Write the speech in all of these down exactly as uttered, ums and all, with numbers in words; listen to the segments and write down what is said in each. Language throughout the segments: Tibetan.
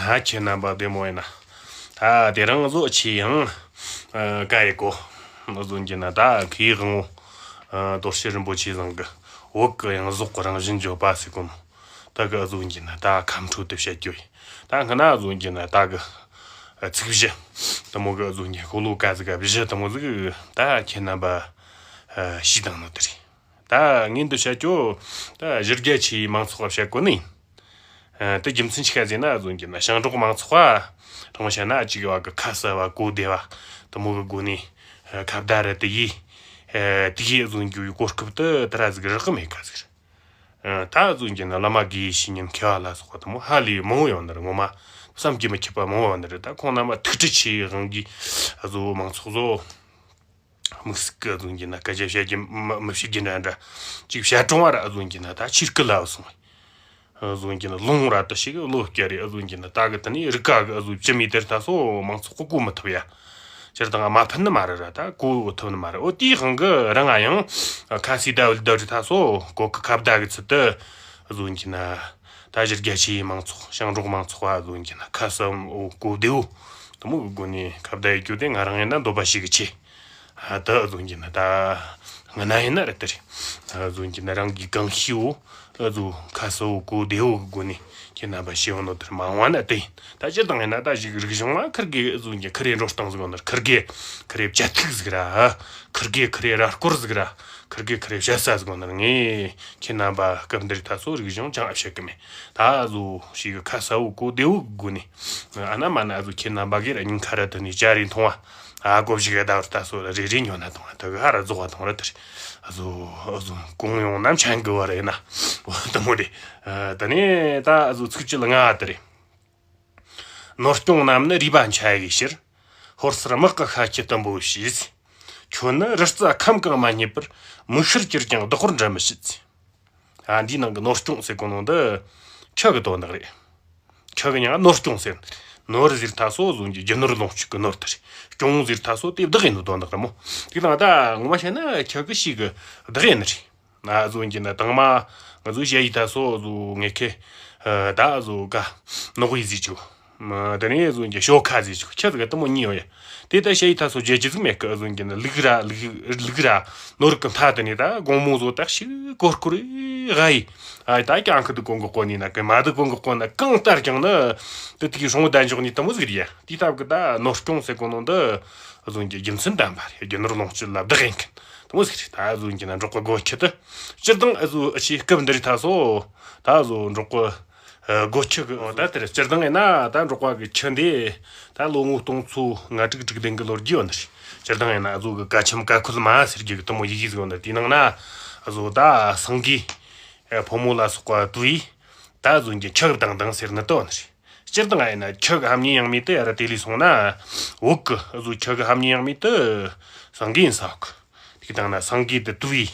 ད་ཁྱེད་རྣམ་པ་བདེ་མོ་ཡིན་ན། ད་དེ་རིང་བཟོ་ཆེ་ཡང་ཨ་ག་ཡི་གོ། བཟོ་རྒྱུ་ན་ད་ཁོའི་དབང་བོ་ཨ་དོར་ཞི་རིན་པོ་ཆེ་ཚང་གི་བོད་ཀྱི་ཡང་ཟོག་གི་རང་བཞིན་བརྗོད་པ་ཟེར་གོ་ནོ། ད་གི་བཟོ་རྒྱུ་ན་ད་ཁ་འཕྲོ་དེ་བཤད་རྒྱུ་ཡིན། ད་སྔ་ན་བཟོ་རྒྱུ་ན་ད་གི་ཚིག་བཞི་དེ་མོ་གི་བཟོ་རྒྱུ་ཤོ་ལོ་ཀ་ཟིག་ག་བཞི་དེ་མོ་ཟིག་ད་ཁྱེད་རྣམ་པ་ཨ་ཤེས་དང་ནོ་དེ་རེད། ད་ངས་འདི་བཤད་རྒྱུ་ད་གཞི་རྒྱ་ཆེའི་མང་ཚོགས་ལ་བཤད་གོ་ནི་ཡིན། ཨ་དེ་རྒྱུ་མཚན་ཆི་ག་ཟེར་ན་བཟོ་རྒྱུ་ན་ཞིང་འབྲོག་མང་ཚོགས་པ་དྲང་བཤད་ན་གཅིག་བ་གི་ཁ་གསབ་བ་གོ་བདེ་བ་དེ་མོ་གི་སྒོ་ནས་ཨ་ཁ་བརྡ་ར་དེ་ཡིས་ཨ་དེ་ཡིས་བཟོ་རྒྱུ་ཡི་གོ་སྐབས་དེ་དེ་ར་ཟིག་རག་གི་མེད་ག་ཟིག་ཨ་ད་བཟོ་རྒྱུ་ན་བླ་མ་དགེ་བའི་བཤེས་གཉེན་མཁས་པ་ལ་སོགས་པ་དེ་མོ་ཧ་ལས་མང་བོ་ཡོང་ནི་རེད། ངོ་མ་བསམ་གྱིས་མི་ཁྱབ་པ་མང་བོ་ཡོང་ནི་རེད། ད་ཁོང་རྣམ་པ་ཐུགས་ཁྲལ་ཆེ་བའི་དབང་གིས་བཟོ་མང་ཚོགས་བཟོ། དམིགས་སུ་གི་བཟོ་རྒྱུ་ན་སྐད་ཆ་བཤད་རྒྱུ་མ་མི་བཤད་རྒྱུ་འདྲ་འདྲ་ཅིག་བཤད་གྲོང་བ་ར་བཟོ་རྒྱུ་ན་ད་ཆིར་ཀི་ལ་སོང་། བཟོ་རྒྱུ་ན་ལུང་ར་དུ་ཞིག་ལོ་བསྐྱལ་རེ་བཟོ་རྒྱུ་ན་ད་གི་དེ་ནས་རི་ཀ་གི་བཟོ་ཅི་མི་དེར་ད་སོ་མང་ཚོགས་གི་གོ་མི་ཐུབ་ཡ། སྤྱིར་བཏང་མ་ཕན་ནི་མ་རེད་ར། ད་གོ་ཐུབ་ནི་མ་རེད། འོ་དེའི་དབང་གི་རང་ང་ཡང་ཁ་སི་ད་བིལ་ད་རི་ད་སོ་གོ་གི་ཁ་བརྡ་གི་ཚུལ་དུ་བཟོ་རྒྱུ་ན་ད་གཞི་རྒྱ་ཆེའི་མང་ཚོགས་ཞིང་འབྲོག་མང་ཚོགས་པ་བཟོ་རྒྱུ་ན་ཁ་གསབ་འོ་གོ་བདེ་བོ་དེ་མོ་གི་སྒོ་ནས་ཁ་བརྡ་ཡི་རྒྱུ་དེ་ང་རང་ཡིན་ན་འདོད་པ་ཞིག་གི་ཆེ། ཨ་ད་བཟོ་རྒྱུ་ན་ད་སྔ་ན་ཡིན་ན་རེད་དེ་རེད། ཨ་བཟོ་རྒྱུ་ན་རང་གི་གང་ཤེས་བོ་ཨ་བཟོ་ཁ་གསབ་བོ་གོ་བདེ་བོ་གི་སྒོ་ནས་ཁྱེད་རྣམ་པ་ཤེས་ཡོང་ནོ་དེར་མ་འོང་བ་ན་དེ་ཡིན། ད་སྤྱིར་བཏང་ཡིན་ན་ད་ཞིག་རིག་གཞུང་ལ་ཁིར་གེ་བཟོ་རྒྱུ་ཁིར་རེ་འགྲོ་སྟངས་ཟིག་ཡོང་ནར་ཁིར་གེ་ཁིར་རེ་བྱ་ཐིག་ཟིག་ར། ཁིར་གེ་ཁིར་རེ་ར་སྐོར་ཟིག་ར། ཁིར་གེ་ཁིར་རེ་བྱ་ས་ཟིག་ཡོང་ནར་ངས་ཁྱེད་རྣམ་པ་སྐབས་འདིར་ད་སོ་རིག་གཞུང་ཅང་ཨ་བཤད་གི་མེད། ད་བཟོ་ཞིག་ཁ་གསབ་བོ་གོ་བདེ་བོ་གི་སྒོ་ནས་ཨ་ན་མ་ན་བཟོ་ཁྱེད་རྣམ་པ་གིར་སྙིང་ཁ་ར་དུ་ནས་ཅ་རེ་མཐོང་བ། ཨ་གོ་བཞི་ག་ཟླ་བར་ད་སོ་ལ་རེ་རེ་ཉོ་ན་དང་ད་ག་ཧ་ར་རྫོགས་པ་དང་ར་དེར། ཨ་ཟོ་ཨ་ཟོ་གུང་ཡོང་ནམ་ཆང་གི་བ་རེ་ན། འོ་དེ་མོ་རེ། ཨ་དེ་ནས་ད་ཨ་ཟོ་ཚིག་བཅད་ལྔ་བ་དེ་རེད། ནོར་སྐྱོང་རྣམས་ནི་རུས་པ་འཆའ་བའི་ཕྱིར། ཧོར་སེར་དམག་གི་ཤ་ཁྱི་དུམ་བུ་བྱས། ཁྱོད་ནི་རི་རྩྭ་ཁམ་གང་མ་རྙེད་པར། མིག་ཤེལ་གྱུར་ཀྱང་བདག་པོར་འདྲ་མི་བྱེད། ཨ་འདིའི་ནང་གི་ནོར་སྐྱོང་ཟེར་གོ་ནོ་འདི་ཁྱི་གི་དོན་དག་རེད། ཁྱི་གི་མྱིང་ནོར་སྐྱོང་ཟེར། ནོར་ཟེར་ད་སོ་བཟོ་རྒྱུ་རྒྱུ་ནོར་ལོངས་སྤྱོད་གི་ནོར་དེ་རེད། སྐྱོང་ཟེར་ད་སོ་དེ་བདག་ཡིན་ནོ་དོན་དག་རེད་མོ། དེ་དང་ད་ངོ་མ་བཤད་ན་ཁྱི་གི་ཤི་གི་བདག་ཡིན་ནི་རེད། ཨ་བཟོ་རྒྱུ་ན་དང་མ་ང་ཚོ་ཞ་ཡི་ད་སོ་བཟོ་ངེད་ཁེ་ད་བཟོ་ག་ནོག་ཡི་ཟིག་ཅིག་དེ་ནས་བཟོ་རྒྱུ་ཞོ་ཁ་ཟིག་ཅིག་ཁྱི་ཟིག་ག་དེ་མོ་གཉིས་ཡོད་ཡ། དེ་ད་ཞ་ཡི་ད་སོ་རྒྱལ་གྱི་ཟིག་མེད་གི་བཟོ་རྒྱུ་ན་ལུག་ར་ལུག་ལུག་ར་ནོར་གི་མཐའ་དེ་ནས་ད་དགོང་མོ་བཟོ་ད་ཞིག་གོར་གོར་ཡི་ཨ་ད་ཀྱང་ཁི་དུ་གོང་གི་གོ་ནི་ན་གི་མ་དུ་གོང་གི་གོ་ན་གང་ལྟར་ཀྱང་ན་དེ་དེ་གི་སྲུང་བ་ད་འཇོག་ནི་དེ་མོ་ཟིག་རེད་ཡ། དེ་ལྟ་བུ་གི་ད་ནོར་སྐྱོང་ཟེར་གོ་ནོ་འདི་བཟོ་རྒྱུ་རྒྱུ་མཚན་ལྡན་པ་རེད། རྒྱུ་ནོར་ལོངས་སྤྱོད་ལ་བདག་ཡིན་མཁན་དེ་མོ་ཟིག་རེད། ད་བཟོ་རྒྱུ་ན་འབྲོག་པ་སྒོ་ཁྱི་དེ་སྤྱིར་བཏང་ཨ་བཟོ་ཨ་ཆེ་སྐབས་འདི་རིགས་ད་སོ་ད་བཟོ་འབྲོག་པ་སྒོ་ཁྱི་གི་ཨོ་ད་དེར་སྤྱིར་བཏང་ཡིན་ན་ད་འབྲོག་པ་གི་ཁྱི་འདི་ད་ལོ་ངོ་སྟོང་ཚོ་ལྔ་དྲུག་དྲུག་བདུན་གི་ལོ་རྒྱུས་ཡོད་ནི་རེད། སྤྱིར་བཏང་ཡིན་ན་ཨ་བཟོ་གི་ཀ་ཁྱིམ་ཀ་ཁོལ་མ་ཟེར་རྒྱུ་གི་དེ་མོ་ཡི་གེ་ཟིག་ཡོད་ནི་རེད། དེའི་ནང་ན་ཨ་བཟོ་ད་སེང་གེ་ཕོ་མོ་ལ་སོགས་པ་དུ་ཡིས་ད་བཟོ་རྒྱུ་ཁྱི་གི་དང་དང་ཟེར་ནི་དོ་ནི་རེད། སྤྱིར་བཏང་ཡིན་ན་ཁྱི་གི་ཧམ་ཉེ་ཡང་མེད་དུ་ཡ་ར་དེ་ལས་སོང་ན། བོད་གི་བཟོ་ཁྱི་གི་ཧམ་ཉེ་ཡང་མེད་དུ་སེང་གེ་ཡིན་ས་གི། དེ་དང་ན་སེང་གེ་དུ་དུ་ཡི་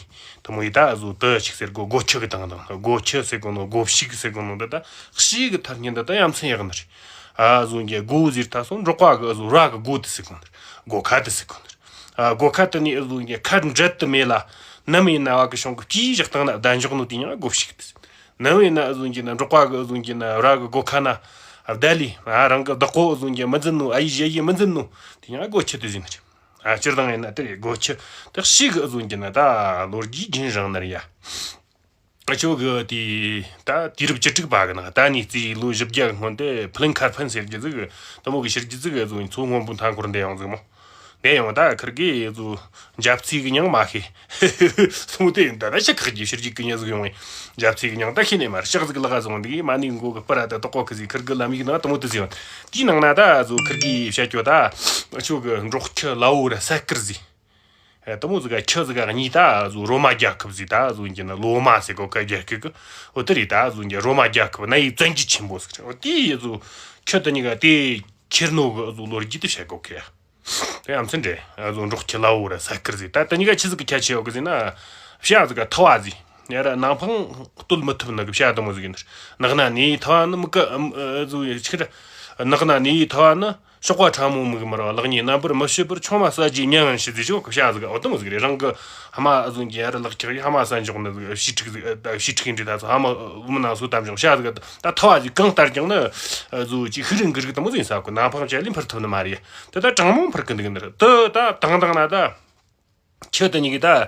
དུ་མོ་ཡི་ད་བཟོ་དུ་ཅིག་ཟེར་གོ་སྒོ་ཁྱི་གི་དང་དང་སྒོ་ཁྱི་ཟེར་གོ་ནོ་སྒོ་ཕྱུགས་ཟེར་གོ་ནོ་འདི་ད་ཕྱུགས་གི་ཐ་སྙད་འདི་ད་ཡ་མཚན་ཡག་ནི་རེད། ཨ་བཟོ་གི་སྒོ་ཟེར་ད་སོང་འབྲོག་པ་གི་བཟོ་ར་གི་སྒོ་དུ་ཟེར་གོ་ནི་རེད། སྒོ་ཁ་དུ་ཟེར་གོ་ནི་རེད། ཨ་སྒོ་ཁ་དུ་ནི་བཟོ་གི་ཁ་འབྲལ་དུ་མེད་ལ་ནམ་ཡིན་ན་བ་གི་བྱུང་གི་ཅིའི་བཞག་སྟངས་ན་ད་འཇོག་ནོ་དེ་ཡང་སྒོ་ཕྱུགས་དུ་ཟེར། ནམ་ཡིན་ན་བཟོ་རྒྱུ་ན་འབྲོག་པ་གི་བཟོ་རྒྱུ་ན་ར་གི་སྒོ་ཁ་ན་བརྡ་ལི་ཨ་རང་གི་བདག་པོ་བཟོ་རྒྱུ་མི་འཛིན་ནོ། ཨ་ཡི་ཞེ་ཡི་མི་འཛིན་ནོ། དེ་ཡང་སྒོ་ཁྱི་དུ་ཟིན་རེད། ཨ་སྤྱིར་བཏང་ཡིན་ན་དེ་རེད། སྒོ་ཁྱི་དེ་ཞིག་གི་བཟོ་རྒྱུ་ན་ད་ལོ་རྒྱུས་རྒྱུན་རིང་ནར་ཡ། ཨ་ཆོ་གི་དེ་ད་དུས་རབས་བཅུ་དྲུག་པ་གི་ནང་ད་ནི་རྩིས་ལོ་བཞི་བརྒྱ་སྔོན་དེ་ཕི་ལིན་ཁར་ཕན་ཟེར་རྒྱུ་ཟིག་དེ་མོ་གི་ཕྱི་རྒྱུ་ཟིག་བཟོ་མཚོ་སྔོན་པོའི་མཐའ་འཁོར་འདི་ཡང་ཟིག་མོ། དེ་ཡང་ད་ཁིར་གི་ཡེ་ཟུ་འཇབ་ཚིག་གི་མྱིང་མ་ཤེས། སོང་དེ་ཡིན་ད་ན་ཤི་ཁག་གི་ཕྱིར་གྱི་ཀི་ཉེ་ཟིག་ཡོང་བས། འཇབ་ཚིག་གི་མྱིང་ད་ཤེས་ནས་མར་ཤག་ཟིག་ལག་ཟུང་འདི་མ་ནི་མགོ་གི་སྤུ་ར་ད་དོག་གོ་ཁི་ཟིག་ཁིར་གི་ལམ་ཡིག་ནང་དུ་མོ་དུ་ཟིག་ཡོང་། དེའི་ནང་ན་ད་ཟུ་ཁིར་གི་བཤད་རྒྱུ་ད་ཆོ་གི་འབྲོག་ཁྱི་ལ་འུ་ར་ས་ཀིར་ཟིག་དུ་མོ་ཟིག་ག་ཁྱི་ཟིག་ག་གཉིས་ད་ཟུ་རོ་མ་རྒྱལ་ཁབ་ཟིག་ད་ཟུ་འགྱི་ན་ལོ་མ་ཟེར་གོ་ཀ་རྒྱལ་ཁབ་གི་འོ་དེ་རེད། ད་ཟུ་འགྱི་རོ་མ་རྒྱལ་ཁབ་ན་ཡི་བཙན་གྱི་ཆེན་པོ་ཟིག་རེད། འོ་དེ་ཡི་ཟུ་ཁྱི་དུ་གཉིས་ཀ་དེ་ཁྱེར་ནོ་གི་ཟུ་ལོ་རྒྱུས་དུ་བཤད་གོ་ཁི་ཡ། དེ་ཡང་ཚན་རེད། ཨ་ཟོ་འབྲོག་ཁྱི་ལ་འུ་ར་ས་ཀིར་ཟིག་ད་དེ་གཉིས་ཀ་ཆི་ཟིག་གི་ཁྱད་ཆེ་ཡོད་གི་ཟེར་ན། ཤ་ཟིག་ག་ཐ་བ་ཟིག་ཡ་ར་ནང་ཕང་གཏོད་མི་ཐུབ་ནི་གི་ཤ་དུ་མོ་ཟིག་ཡིན། ནག་ན་ནི་ཐ་བ་ནི་མི་ཀ་ཨ་ཟོ་ཡི་ཆིག་ར་ནག་ན་ནི་ཐ་བ་ནི་ གཤོག་པ་ཕྲ་མོ་མིག་དམར་བ། ལག་གཉིས་རྣམ་པར་མི་ཕྱེད་པར། ཆུང་མ་ཟ་རྒྱུའི་ཉམས་ཤིག་ཟེར་ཆོག་གི་བྱ་ཟིག་འོ་དེ་མོ་ཟིག་རེད། རང་གི་ཕ་མ་ཨ་ཟུང་གི་ཡར་ལག་ཁྱེར་ཡི་ཕ་མ་ཟ་འཇོག་ནི་ཟིག་བྱིས་ཕྲུག་ཟིག་བྱིས་ཕྲུག་ཡིན་དུས་ད་ཚོ་ཕ་མ་བུ་མོ་ནང་སོ་དམ་འཇོག་བྱ་ཟིག་ད་ཐ་བ་ཟིག་གང་ལྟར་ཀྱང་ནི་ཨ་ཟུ་ཅིག་ཤུགས་རིང་གི་རིགས་དེ་མོ་ཟིག་ཡིན་ས་གོ། ནམ་འཕང་ཅལ་ལས་འཕུར་ཐུབ་ནི་མ་རེད། དེ་ད་གྲང་མོ་འཕུར་གི་འདུག་ནི་རེད། དེ་ད་དང་དང་ན་ད། ཁྱི་དེ་གཉིས་ཀྱིས་ད་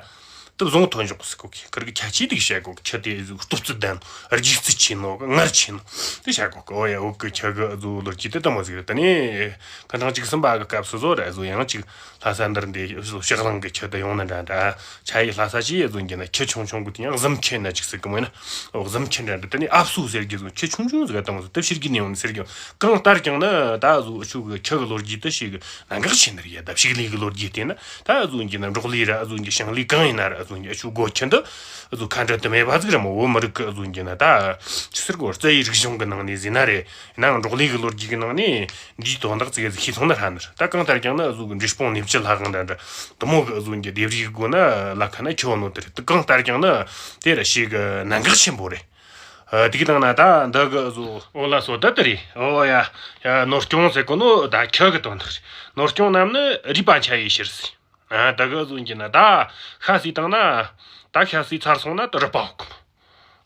དུ་བཟུང་ཐོན་འཇོག་ཟེར་གོ་གི། ཁིར་གི་ཁྱད་ཆོས་དེ་བཤད་གོ་གི། ཁྱི་དེ་ཟིག་སྟོབས་ཚད་ལྡན་ནོ། རྗེས་རྩིས་ཆེ་ནོ། ངར་ཆེ་ནོ། དེ་བཤད་གོ་གི། འོ་ཡ། འོ་གི་ཁྱི་གི་ཨ་ཟུ་ལོ་རྒྱུས་དེ་ལྟ་མོ་ཟིག་རེད། དེ་ནས་ཕན་ཐང་བཅུ་གསུམ་པ་གི་སྐབས་སུ་ཟོ་ར་ཨ་ཟུ་ཡང་ཅིག་ལྷ་ས་འདིར་འདི་ཕྱག་ལང་གི་ཁྱི་དེ་ཡོང་ནི་འདྲ་འདྲ། ཆ་ཡི་ལྷ་ས་ཅི་ཨ་ཟུ་འགྱིན་ན་ཁྱི་ཆུང་ཆུང་གི་དེ་ཡང་གཟིམ་ཁྱི་ན་ཅིག་ཟེར་གི་མོ་ཡིན་ན། འོ་གཟིམ་ཁྱི་འདྲ་འདྲ། དེ་ནས་ཨབ་སུ་ཟེར་གི་ཟོ་ཁྱི་ཆུང་ཆུང་ཟིག་ག་དང་ཟོ་དེ་ཕྱིར་གི་ནས་ཡོང་ནི་ཟེར་གི། གང་ལྟར་ཀྱང་ནི་ད་ཨ་ཟུ་ཨ་ཆུ་གི་ཁྱི་གི་ལོ་རྒྱུས་དེ་ཞིག་གནད་འགག་ཆེ་ནི་རེད། ད་ཕྱུགས་ལས་གི་ལོ་རྒྱུས་དེ་ནི་ད་ཨ་ཟུ་འགྱིན་ན་འབྲོག་ལས་ར་ཨ་ཟུ་འགྱིན་ཞིང་ལས་གང་ཡིན་ན་ར་ཨ་ཟུ་འགྱིན་ཨ་ཆུ་སྒོ་ཁྱི་འདི་ཨ་ཟུ་ཁ་འབྲལ་དུ་མེད་པ་ཟིག་རེད་མོ། བོད་མི་རིགས་གི་ཨ་ཟུ་འགྱིན་ན་ད་ཅི་ཟེར་གོ། རྩ་བའི་རིག་གཞུང་གི་ནང་ནས་ཟེར་ན་རེད། ཡིན་ནའང་འབྲོག་ལས་གི་ལོ་རྒྱུས་གི་ནང་ནས་འདིའི་དོན་དག་ཙིག་གེ་ཟིག་ཤེས་སོང་ན་ཧྲ་ནི་རེད། ད་གང་ལྟར་ཀྱང་ནི་ཨ་ཟུ་གི་འབྲས་སྤུངས་གནས་བཅུ་ལྷ་ཁང་འདྲ་འདྲ་དེ་མོ་གི་ཨ་ཟུ་འགྱིན་ལྡེབས་རིས་གི་སྒོ་ན་ལ་ཁ་ན་ཁྱི་ཡོད་ནོ་དེ་རེད། དེ་གང་ལྟར་ཀྱང་ནི་དེ་ར་ཞེ་གི་གནད་འགག་ཆེན་པོ་རེད། ཨ། དེ་གི་དང་ན་ད་འདི་གི་ཨ་ཟུ་འོ་ལ་སོ་ད་དེ་རེད། འོ་ཡ། ཡ་ནོར་སྐྱོང་ཟེར་གོ་ནོ་ད་ཁྱི་གི་དོན་དག་རེད། ནོར་སྐྱོང་རྣམས་ནི་རུས་པ་འཆའ་བའི་ཕྱིར་ཟེར། ཨ། ད་གི་ཨ་ཟུ་འགྱིན་ན་ད་ཤ་ཟོས་བཏང་ན། ད་ཤ་ཟོས་ཚར་སོང་ན་ད་རུས་པ་ཡོད་གི་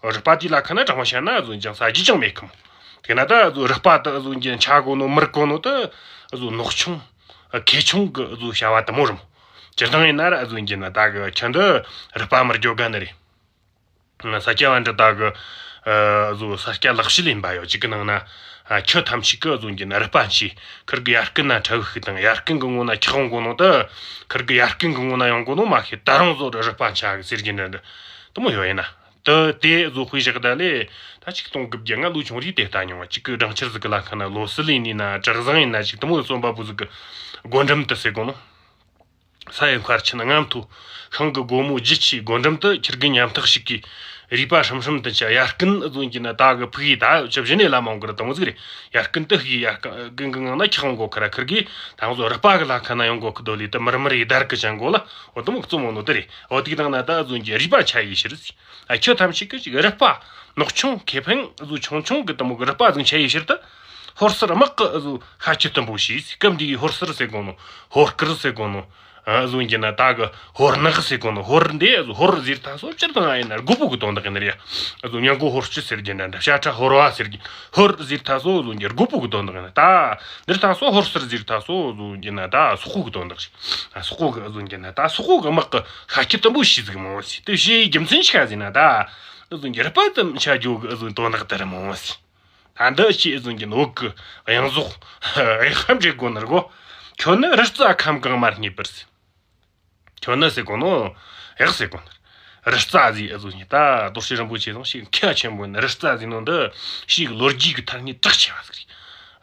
མོ། རུས་པ་དེ་ལ་ཁ་ན་དྲང་མོ་བཤད་ན་ཨ་ཟུ་འགྱིན་ཟ་རྒྱུ་ཅང་མེད་གི་མོ། དེ་ན་ད་ཨ་ཟུ་རུས་པ་ད་ཨ་ཟུ་འགྱིན་འཆའ་གོ་ནོ་མི་རིག་གོ་ནོ་ད་ཨ་ཟུ་ནོར་ཆུང་ཁེ་ཆུང་གི་ཨ་ཟུ་བྱ་བ་དེ་མོ་རེད་མོ། སྤྱིར་བཏང་ཡིན་ན་ར་ཨ་ཟུ་འགྱིན་ན་ད་གི་ཁྱི་འདི་རུས་པ་མི་རྒྱོ་ག་ནི་རེད། ས་སྐྱ་པཎྜི་ཏ་གི་ཨ་ཟོ་ས་སྐྱ་ལེགས་བཤད་ཡིན་པ་ཡོད་ཅིག་གི་ནང་ན། ཨ། ཁྱི་ཐམས་ཅད་ཀྱིས་ཨ་ཟོ་འགྱིན་ན་རུས་པ་འཆའ། ཁིར་གི་ཡར་སྐུ་ན་ཁྲ་བུ་ཤིག་དང་ཡར་སྐུ་གི་ངོ་ན་ཁྱི་ཧོང་གོ་ནོ་ད། ཁིར་གི་ཡར་སྐུ་གི་ངོ་ན་ཡོང་གོ་ནོ་མ་ཤེས། ད་རུང་ཟོ་རུས་པ་འཆའ་གི་ཟེར་གྱིན་འདྲ་འདྲ་དེ་མོ་ཡོད་ཡིན་ན། དེ་དེ་ཟོ་དཔེ་བཞག་ད་ལས་ད་ཆིག་སྟོང་དགུ་བརྒྱ་ང་ལོ་ཆུང་རིས་དེ་ལྟ་མྱོང་བ་ཅིག་གི་སྦྲང་ཆར་ཟིག་གི་ལ་ཁ་ན་ལོ་སི་ལི་ནི་ན་གྲུ་གཟིངས་ཡིན་ན་ཅིག་དེ་མོ་རྩོམ་པ་པོ་ཟིག་གི་སྒོ་འགྲམ་དུ་ཟེར་གོ་ནོ། ས་ཡི་མཁར་ཆེན་རྔམ་མཐོ། ཤིང་གི་སྒོ་མོ་བརྗིད་ཆེའི་སྒོ་འགྲམ་དུ། ཁྱི་རྒན་ཉམ་ཐག་ཞིག་གིས་རུས་པ་ཧྲིམ་ཧྲིམ་དུ་འཆའ། ཡར་སྐུ་ཟོ་འགྱིན་ན་ད་གི་ཕུག་ཡི་ད་ཆབ་བཞི་ནས་ལ་མང་གི་ར་དང་ཟིག་རེད། ཡར་སྐུ་དུ་ཕུག་ཡི་ཡར་སྐུ་གི་ངང་ན་ཁྱི་ཧོང་གོ་ཁ་ར་ཁིར་གིས་ད་ཟོ་རུས་པ་གི་ལ་ཁ་ན་ཡོང་གོ་ཁི་དོ་ལི་དུ་མར་མར་ཡི་དར་གི་ཅང་གོ་ལ་འོ་དུ་མོ་གཙོ་མོ་ནོ་དེ་རེད། འོ་དེ་གི་དང་ན་ད་ཟོ་འགྱིན་རུས་པ་འཆའ་ཡི་ཕྱིར་ཟིག་ཨ། ཁྱི་ཐམས་ཅད་ཀྱིས་ཅིག་རུས་པ་ནོག་ཆུང་ཁེ་ཕན་ཟོ་ཆུང་ཆུང་གི་དུ་མོ་གི་རུས་པ་ཟིག་འཆའ་ཡི་ཕྱིར་དུ། ཧོར་སེར་དམག་གི་ཨ་ཟོ་ཤ་ཁྱི་དུམ་བུ་ཞིག་སྐབས་འདིའི་ཧོར་སེར་ཟེར་གོ་ནོ། ཧོར་སྐུར་ཟེར་གོ་ནོ། ཨ་ཟོ་འགྱིན་ན་ད་གི་ཧོར་ནག་ཟེར་གོ་ནོ། ཧོར་འདི་ཨ་ཟོ་ཧོར་ཟེར་ད་སོ་སྤྱིར་བཏང་ཨ་ཡིན་ན་རྒོད་པོ་གི་དོན་དག་ཡིན་ནི་རེད། ཨ་ཟོ་མྱི་མགོ་ཧོར་སྐྱི་ཟེར་གྱིན་འདྲ་འདྲ་བྱ་ཁྲ་ཧོར་བ་ཟེར་གྱིན། ཧོར་ཟེར་ད་སོ་ཨ་ཟོ་འགྱིན་རྒོད་པོ་གི་དོན་དག་ཡིན་ན་ད། འདིར་ད་སོ་ཧོར་སེར་ཟེར་ད་སོ་ཨ་ཟོ་འགྱིན་ན་ད་སོག་པོ་གི་དོན་དག་རེད། ཨ། སོག་པོ་གི་ཨ་ཟོ་འགྱིན་ན་ད་སོག་པོ་གི་དམག་གི་ཤ་ཁྱི་དུམ་བུ་ཞིག་ཟིག་མང་བོ་ཟིག་དེ་ཞེས་རྒྱུ་མཚན་ཆི་ག་ཟེར་ན་ད། ཨ་ཟོ་འགྱིན་རུས་པ་དུམ་འཆའ་རྒྱུ་གི་ཨ་ཟོ་དོན་དག་དེ་ར་མང་བོ་ཟིག་ད་འདི་ཅི་ཨེ་ཟོ་འགྱིན་ན་བོད་གི་གཡང་ཟོག་གཡག་ཧམ་འདྲེ་དགོ་ནི་ར་གོ། ཁྱོད་ནི་རི་རྩ་ཁམ་གང་མ་རྙེད་པར་ཟེར། ཁྱོད་ནི་ཟེར་གོ་ནོ། གཡག་ཟེར་གོ་ནི། རི་རྩ་ཟེར་ཨེ་ཟོ་འགྱིན་ད་རྡོ་རྗེ་རིན་པོ་ཆེ་ཟེར་ཞིག་མཁས་ཆེན་པོ་ནི་རི་རྩ་ཟེར་ནོ་འདི་ཞིག་ལོ་རྒྱུས་གི་ཐད་ནས་གྲགས་ཆེ་བ་ཟིག་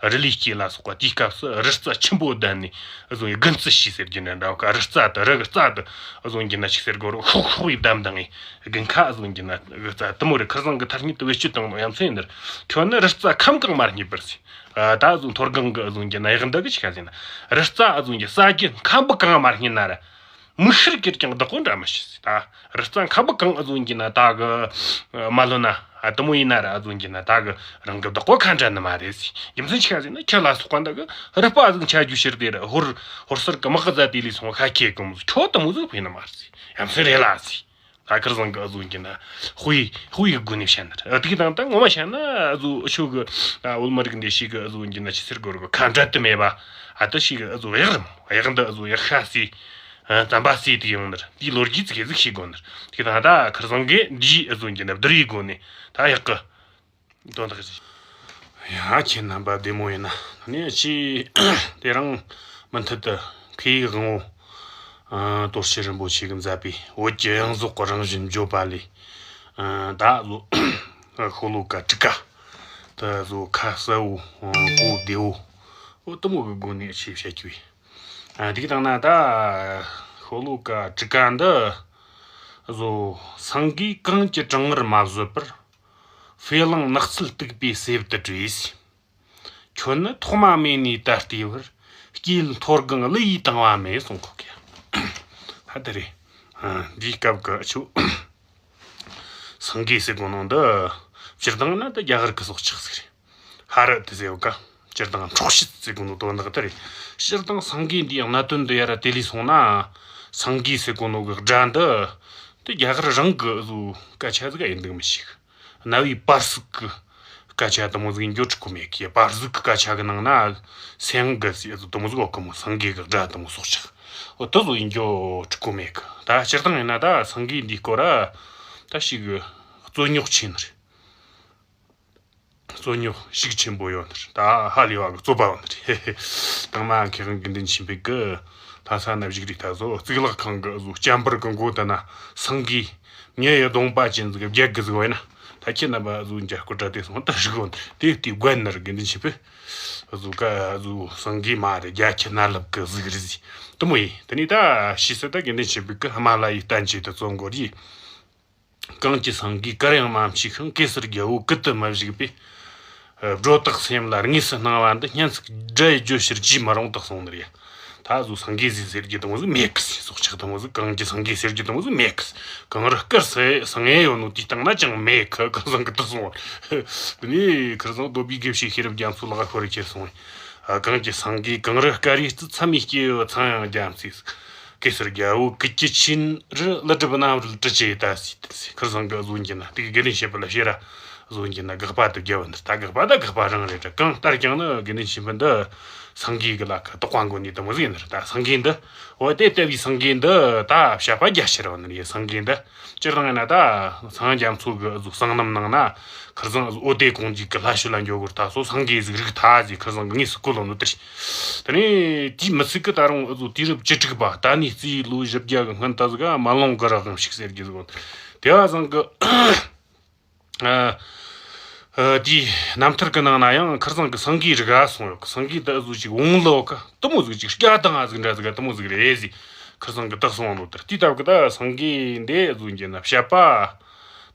རེད། རི་ལི་སྐྱེས་ལ་སོགས་པ་དེའི་སྐབས་སུ་རི་རྩ་ཆེན་པོ་བསྡད་ནས་ཨེ་ཟོ་དགུན་རྩི་ཞིག་ཟེར་གྱིན་འདྲ་འདྲ་བ་ག་རི་རྩ་དུ་རི་གི་རྩ་དུ་ཨེ་ཟོ་འགྱིན་ན་ཞིག་ཟེར་གོ་རོ་ཤོག་ཤོག་ཡི་བསྡམས་དང་ངེ་དགུན་ཁ་ཨེ་ཟོ་འགྱིན་ན་གི་རྩ་དུ་མོ་རི་ཁར་བཟང་གི་ཐ་སྙད་དུ་བེད་སྤྱོད་བཏང་ནོ་ཡ་མཚན་ཡིན་ནི་རེད། ཁྱོད་ནི་རི་རྩ་ཁམ་གང་མ་རྙེད་པར་ཟེར། ཨ། ད་ཨེ་ཟོ་མཐོ་སྒང་གི་ཨེ་ཟོ་འགྱིན་ན་གཡག་འདི་གི་ཆི་ག་ཟེར་ན། རི་རྩ་ཨེ་ཟོ་འགྱིན་ས་རྒྱུ་ཁམ་བུ་གང་མ་རྙེད་ན་ར། མིག་ཤེལ་གྱེར་ཀྱང་བདག་པོ་འདྲ་མི་ཤེས་ཟེར། ད་རི་རྩ་ཁམ་བུ་གང་ཨེ་ཟོ་འགྱིན་ན་ད་གི་མ་ལོན་ན། ཨ། དུ་མོ་ཡིན་ན་ར་ཨེ་ཟོ་འགྱིན་ན་ད་གི་རང་གི་བདག་པོ་ཁ་འདྲ་ནི་མ་རེད་ཟེར། རྒྱུ་མཚན་ཆི་ག་ཟེར་ན་ཁྱི་ལ་སོགས་པ་འདི་གི་རུས་པ་ཟིག་འཆའ་རྒྱུ་ཕྱིར་དེ་ར་ཧོར་ཧོར་སེར་གི་དམག་གི་ཟ་དེ་ལས་སོང་ཁ་ཁྱེད་གི་མོ་ཁྱོད་དུ་མོ་ཟིག་ཕན་ནི་མ་རེད་ཟེར། ཡ་མཚན་རེད་ལ་ཟེར། ད་ཁར་བཟང་གི་ཨེ་ཟོ་འགྱིན་ན་དཔེ་དཔེ་གི་སྒོ་ནས་བཤད་ནི་རེད། ཨ། དེ་གི་དང་ད་ངོ་མ་བཤད་ན་ཨེ་ཟོ་ཆོ་གི་ཨ་བོད་མི་རིགས་འདི་ཞིག་གི་ཨེ་ཟོ་འགྱིན་ན་ཆི་ཟེར་དགོས་རེད་གོ། ཁ་འབྲལ་དུ་མེད་པ། ཨ། དེ་ཞིག་གི་ཨེ་ཟོ་གཡག་རེད་མོ། གཡག་འདི་ཨེ་ཟོ་གཡག་ཤ་ཟོས། ཨ། རྩམ་པ་ཟོས་དེ་ཡོང་ནི་རེད། དེའི་ལོ་རྒྱུས་ཙི་གེ་ཟིག་ཤེས་དགོས་ནི་རེད། དེ་གི་དང་ད་ཁར་བཟང་གི་འདིའི་ཨེ་ཟོ་འགྱིན་ན་བསྡུར་བའི་སྒོ་ནས་ད་གཡག་གི་དོན་དག་ཞིག་ཡ། ཁྱེད་རྣམ་པ་བདེ་མོ་ཡིན་ན། ནས་ཅི་དེ་རིང་མུ་མཐུད་དུ་མཁས་དབང་བོ། ཨ། རྡོ་རྗེ་རིན་པོ་ཆེ་གིས་མཛད་པའི་བོད་ཀྱི་གཡང་ཟོག་གི་རང་བཞིན་བརྗོད་པ་ལས། ཨ། ད་ལོ་ཤོ་ལོ་ཀ་དྲུག་ཀ་དེ་ཟོ་ཁ་གསལ་བོ། ཨ། གོ་བདེ་བོ། འོ་དེ་མོ་གི་སྒོ་ནས་ཆེ་བཤད་རྒྱུ་ཡིན། ཨ། དེ་གི་དང་ན་ད་ཤོ་ལོ་ཀ་དྲུག་ཀ་འདི་ཟོ། སེང་གེས་གངས་ཀྱི་གྲང་ངར་མ་བཟོད་པར། ཧྥེ་གླིང་ནགས་ཚལ་སྟུག་པའི་གསེབ་ཏུ་བྲོས། ཁྱོད་ནི་ཐོག་མ་མེད་ནས་ད་ལྟའི་བར། སྐྱེས་མཐོ་སྒང་གླུ་ཡིས་བཏང་བ་མེད་གསུང་གོ་གི། ཧ་དེ་རེད། ཨ། འདིའི་སྐབས་ཀྱི་ཆུ། སེང་གེ་ཟེར་གོ་ནོ་འདི་སྤྱིར་བཏང་ན་ད་རྒྱ་གར་གི་སྲོག་ཆགས་ཟིག་རེད། ཧ་རི་དེ་ཟེར་བ་ཀ། སྤྱིར་བཏང་འཕྲོག་བྱེད་ཟེར་གོ་ནོ་དོན་དག་དེ་རེད། སྤྱིར་བཏང་སེང་གེ་འདིའི་གནད་དོན་འདི་ཡར་དེ་ལས་སོང་ན། སེང་གེ་ཟེར་གོ་ནོ་གི་སྒྲ་འདི་དེ་རྒྱ་གར་རང་གི་བཟོ་སྐད་ཆ་ཟིག་ཡིན་འདུག་མི་ཤེས། གནའ་བོའི་པར་སིག་གི་སྐད་ཆ་དེ་མོ་ཟིག་ཡིན་རྒྱུ་ཁྲིག་གོ་མེད་གི། པར་སིག་གི་སྐད་ཆ་གི་ནང་ན་སེང་གེ་ཟེར་ཡ་ཟིག་དེ་མོ་ཟིག་ཡོད་གི་མོ། སེང་གེ་གི་སྒྲ་དེ་མོ་སྲོག་ཆགས། འོ་དེ་ཟིག་ཡིན་རྒྱུ་ཁྲིག་གོ་མེད་གི། ད་སྤྱིར་བཏང་ཡིན་ན་ད་སེང་གེ་འདིའི་སྐོར་ར་ད་ཞིག་རྩོད་རྙོག་ཆེ་ནི་རེད། རྩོད་རྙོག་ཤུགས་ཆེན་པོ་ཡོད་ནི་རེད། ད་ཧ་ལས་པ་གི་རྩོད་པ་ཡོད་ནི་རེད། དང་མ་མཁས་དབང་དགེ་འདུན་ཆོས་འཕེལ་གི་ལྷ་ས་ན་བཞུགས་རིགས་ད་གཟོད་གཙུག་ལག་ཁང་གི་གཟོད་སྐྱ་འབུར་གི་མགོ་དེ་ན་སེང་གེ་མྱི་ཡི་གདོང་པ་ཅན་ཟིག་གི་བརྒྱད་གི་ཟིག་བས་ན། ད་ཁྱེད་རྣམ་པ་གཟོད་འཇའ་སྐུ་དྲ་དེ་སོང་ད་བཞུགས་ཡོད་ནི་རེད། དེ་དེ་དགོན་ནི་རེད། དགེ་འདུན་ཆོས་འཕེལ་གཟོད་ཀ་གཟོད་སེང་གེ་མ་རེད། རྒྱ་ཁྱི་ནར་ལབ་གི་ཟིག་རེད་ཟིག་དེ་མོ་ཡིན། དེ་ནས་ད་ཕྱིས་སུ་ད་དགེ་འདུན་ཆོས་འཕེལ་གི་ཧི་མ་ལ་ཡའི་བསྟན་བཅོས་དེ་རྩོད་འགོ་རེད། གངས་ཀྱི་སེང་གེ་གར་ཡང་མ་མཆིས་ཤིང་། གེ་སར་རྒྱལ་པོ་ཀུན་ཏུ་མི་བཞུགས་པས། སྒྲོ་བཏགས་སེམས་ལ་དངོས་སུ་སྣང་བ་འདི། སྙན་ཚིག་སྒྲ་ཡིས་བརྗོད་ཕྱིར་བགྱིས་མི་རུང་དུ་གསུངས་ནི་རེད། ད་གཟོད་སེང་གེ་ཟིག་ཟེར་རྒྱུ་དེ་མོ་ཟིག་མེད་གི་ཟེར། སྲོག་ཆགས་དེ་མོ་ཟིག་གངས་ཀྱི་སེང་གེ་ཟེར་རྒྱུ་དེ་མོ་ཟིག་མེད་གི་ཟེར། གངས་རི་དཀར་སེང་ཡོད་ནོ་དེའི་སྟེང་ན་ཅང་མེད་གི། ཁུར་ཚང་གི་དུ་སོང་བ། དེ་ནས་ཁུར་ཚང་སྡོད་པའི་དགེ་བཤེས་ཤེས་རབ་རྒྱ་མཚོ་ལག་ཁོར་ཁྱེར་སོང་བས། གངས་ཀྱི་སེང་གེ་གངས་རི་དཀར་ཡིས་བརྩིགས། མཚམས་མེད་སྐྱེ་བོ་ཚངས་དབྱངས་རྒྱ་མཚོས། གེ་སར་རྒྱལ་པོ་ཀུན་གྱི་ཆོས་རར། ཀླུ་སྒྲུབ་རྣམས་རིལ་བྲི་བྱས་ད་ཟེར་ཏེ། ཁུར་ཚང་གི་གཟོད་ཀྱིན་ན་དེ་གི་དགེ་འདུན་ཆོས་འཕེལ་ལ་ཕྱིར་ར་གཟོད་ཀྱིན་ན་དགག་པ་དེ་བརྒྱབ་པ་འདི། ད་དགག་པ་ད་དགག་པ་རང་རེད་དྲ། གང་ལྟར་ཀྱང་ནི་དགེ་འདུན་ཆོས་འཕེལ་འདི་སེང་གེ་གི་ལག་གི་དོགས་པ་འགོ་ནས་དེ་མོ་ཟིག་ཡིན་ནི་རེད། ད་སེང་གེ་འདི་འོ་དེ་ལྟ་བུའི་སེང་གེ་འདི་ད་བཤད་པ་རྒྱ་ཆེར་བ་ནི་རེད། སེང་གེ་འདི་སྤྱིར་བཏང་ཡིན་ན་ད་ཚངས་རྒྱ་མཚོ་གི་གཟོད་གསང་རྣམ་ནང་ན། ཁུར་ཚང་འོ་དེ་གོང་འཇུག་གི་ལྷ་ཞུ་ལ་འགྱོ་གོ་ད་སོ་སེང་གེ་ཟིག་རིག་ཐ་ཟིག་ཁུར་ཚང་གི་དངོས་སུ་བཀོད་ལོ་ནོ་དེ་རེད། དེ་ནས་དེའི་མི་ཚིག་གི་ད་རུང་འུ་ཚོ་དུས་རབས་བཅུ་དྲུག་པ་ད་ནས་རྩིས་ལོ་བཞི་བརྒྱ་གི་སྔོན་ད་ཟིག་ག་མ་ལོང་གི་རག་གམ་ཞིག་ཟེར་གི་ཟིག་དེ་བ་ཚང་གི་ཨ་ཨ་དེའི་རྣམ་ཐར་གི་ནང་ན་ཡང་ཁུར་ཚང་གི་སེང་གེ་རིག་ག་སོང་ཡོད་གི། སེང་གེ་ད་འུ་ཚོ་ཅིག་བོང་ལོ་ག་དེ་མོ་ཟིག་ཅིག་སྐྱ་དང་ང་ཟིག་འདྲ་ཟིག་ག་དེ་མོ་ཟིག་རེད་ཟིག་ཁུར་ཚང་གི་ད་སོང་ནོ་དེ་རེད། དེའི་སྟབས་གི་ད་སེང་གེ་འདི་འུ་ཚོ་འགྱེལ་ན་བཤད་པ།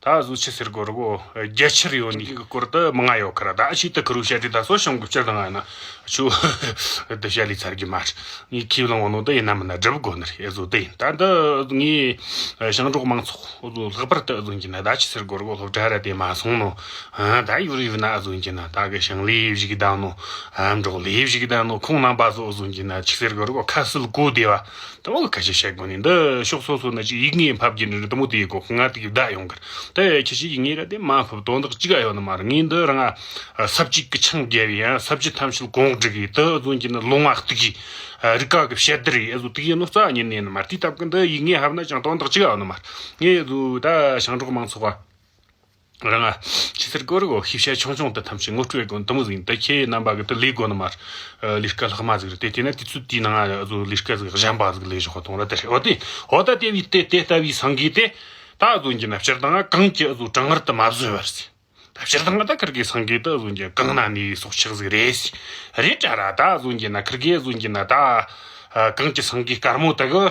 ད་གཟོད་ཆི་ཟེར་དགོས་རེད་གོ། རྒྱ་ཆེར་ཡོད་ནི་གི་སྐོར་དུ་མང་ང་ཡོད་ཁ་ར། ད་ཆེད་དུ་ཁུར་བཤད་དེ་ད་སོ་ཞང་གི་སྤྱིར་བཏང་ང་ན་ཆུ་དུ་བཤད་ལས་ཚར་གི་མ་རེད། ངས་ཁས་བླངས་འོ་ནོ་ད་ཡིན་ན་མིན་ན་སྒྲུབ་དགོས་ནི་རེད། གཟོད་དེ་ཡིན། ད་འདི་ངས་ཞིང་འབྲོག་མང་ཚོགས་གཟོད་ལྷག་པར་དུ་གཟོད་ཀྱི་ན་ད་ཆི་ཟེར་དགོས་རེད་གོ། སློབ་གྲྭ་ར་དེ་མ་སོང་ནོ། ད་ཡུར་ཡུར་ན་གཟོད་ཀྱི་ན་ད་གི་ཞིང་ལས་བཞུགས་ད་ནོ། འབྲོག་ལས་བཞུགས་ད་ནོ། ཁོང་རྣམ་པ་ཚོ་གཟོད་ཀྱི་ན་ཆི་ཟེར་དགོས་རེད་གོ། ཁ་གསལ་གོ་བདེ་བ། དེ་མོ་གི་སྐད་ཆ་བཤད་དགོས་ནི་འདི་ཕྱོགས་སོ་སོ་ན་ཅིག་ཡིག་ངོས་ཕབ་རྒྱུ་འདྲ་དེ་མོ་དེ་ཡིན་གོ། ང་དེ་གི་བདག་ཡོང་གི་རེད། དེ་ཁྱེད་ཀྱི་ཡིག་ངོས་ར་དེ་མ་ཕབ་དོན་དག་ཅི་ག་ཡོད་ནི་མ་རེད། ངས་འདི་རང་ང་ས་བཅད་ཀྱི་ཆིངས་བརྒྱབ་ཡིན། ས་བཅད་ཐམས་ཅད་གོང་བསྒྲིགས་ཡིན། དེ་ཨུ་ཚོ་གྱི་ནི་ལུང་བ་གཏུགས་ཡིན། རིག་པ་གི་བཤད་བསྡུར་ཡིན། ཨུ་ཚོ་དེ་ཡིན་ནོ་རྩ་ཉིད་ནས་ནི་མ་རེད། དེའི་སྟབས་ཀྱིས་འདི་ཡིག་ངོས་ཕབ་ན་ཅང་དོན་དག་ཅི་ག་ཡོད་ནི་མ་རེད། ངས་ཨུ་ཚོ་ད་ཞིང་འབྲོག་མང་ཚོགས་པ། རང་ང་ཆི་ཟེར་དགོས་རེད་གོ། ཤེས་བྱ་ཆུང་ཆུང་དེ་ཐམས་ཅད་ངོ་སྤྲོད་དགོས་དེ་མོ་ཟིག་ཡིན། ད་ཁྱེད་རྣམ་པ་གི་དེ་ལས་དགོས་ནི་མ་རེད། ལས་ཀ་ལྷག་མ་ཟིག་རེད། དེ་དེ་ན་དུས་ཚོད་དེའི་ནང་ང་ཨུ་ཚོ་ལས་ཀ་ཟིག་གཞན་པ་ཟིག་ལས་ཞོག་གཏོང་ར། དེ་རེད། འོ་དེ་འོ་ད་དེ་བས་དེ་དེ་ལྟ་བུའི་སེང་གེ་དེ་ད་ཨུ་ཚོ་གྱི་ན་སྤྱིར་བཏང་ང་གངས་ཀྱི་ཨུ་ཚོ་གྲང་ངར་དུ་མ་བཟོད་པར་ཟེར། ད་སྤྱིར་བཏང་ང་ད་ཁུར་གི་སེང་གེ་དེ་ཨུ་ཚོ་གྱི་གངས་ན་གནས་པའི་སྲོག་ཆགས་ཟིག་རེད་ཟེར། རེད་དྲ་ར། ད་ཨུ་ཚོ་གྱི་ན་ཁུར་གི་ཨུ་ཚོ་གྱི་ན་ད་གངས་ཀྱི་སེང་གེ་དཀར་མོ་དེ་གི་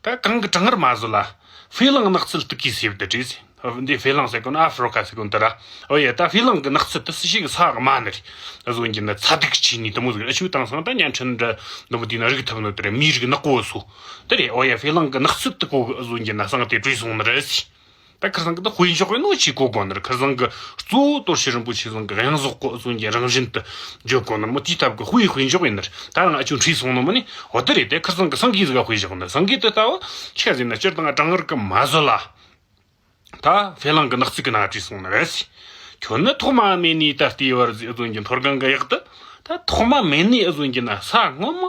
ད་གངས་ཀྱི་གྲང་ངར་མ་བཟོད་ལ་ཧྥེ་གླིང་ནགས་ཚལ་སྟུག་གི་སེབ་དེ་བྲིས་ཟེར། འདི་ཧྥེ་གླིང་ཟེར་གོ་ནི་ཨ་ཧྥེ་རི་ཀ་ཟེར་གོ་ནི་དེ་ར། ཨོ་ཡ། ད་ཧྥེ་གླིང་གི་ནགས་ཚལ་དུ་སུ་ཞིག་གི་ས་གི་མ་ནི་རེད། ཨ་ཟོ་གྱི་ན་ཚ་གདུག་ཆེ་ནི་དེ་མོ་ཟིག་རེད། ཨ་ཆུ་དྭངས་སང་ད་བརྙན་འཕྲིན་འདྲ་འདི་མོ་དེ་ན་རིག་ཐུབ་ནི་དེ་རེད། མིའི་རིགས་ནག་པོ་སོ་དེ་རེད། ཨོ་ཡ། ཧྥེ་གླིང་གི་ནགས་ཚལ་དུ་གོ་གི་ཨ་ཟོ་གྱི་ན་སང་དེ་བྲིས་སོང་ནི་རེད་ཟེར། ད་ཁར་སང་གི་ད་དཔེ་འཇོག་གི་ནོ་ཆེ་གོ་གོ་ནི་རེད། ཁར་སང་གི་གཙོ་བོ་དོར་ཞི་རིན་པོ་ཆེ་ཚང་གི་གཡང་ཟོག་གོ་ཨ་ཟོ་གྱི་རང་བཞིན་དུ་བརྗོད་གོ་ནི་རེད་མོ། དེའི་སྟབས་གི་དཔེ་དཔེ་འཇོག་ཡིན་ནི་རེད། ད་རང་ཨ་ཆུ་བྲིས་སོང་ནི་མོ་ནི། ཨོ་དེ་རེད། དེ་ཁར་སང་གི་སེང་གེ་ཟིག་ག་དཔེ་བཞག་ནི། སེང་གེ་དེ་ལྟ་བུ་ཆི་ཟེར་ན་སྤྱིར་བཏང་གྲང་ངར་གི་མ་བཟོད་ལ། ད་ཧྥེ་གླིང་གི་ནགས་ཚལ་གི་ནང་བྲིས་སོང་ནི་རེད། ཁྱོད་ནི་ཐོག་མ་མེད་ནས་ད་ལྟའི་བར་ཟེར་ཨ་ཟོ་གྱི་མཐོ་སྒང་གི་གཡག་ཏུ། ད་ཐོག་མ་མེད་ནས་ཨ་ཟོ་གྱི་ན་ས་སྔོན་མ་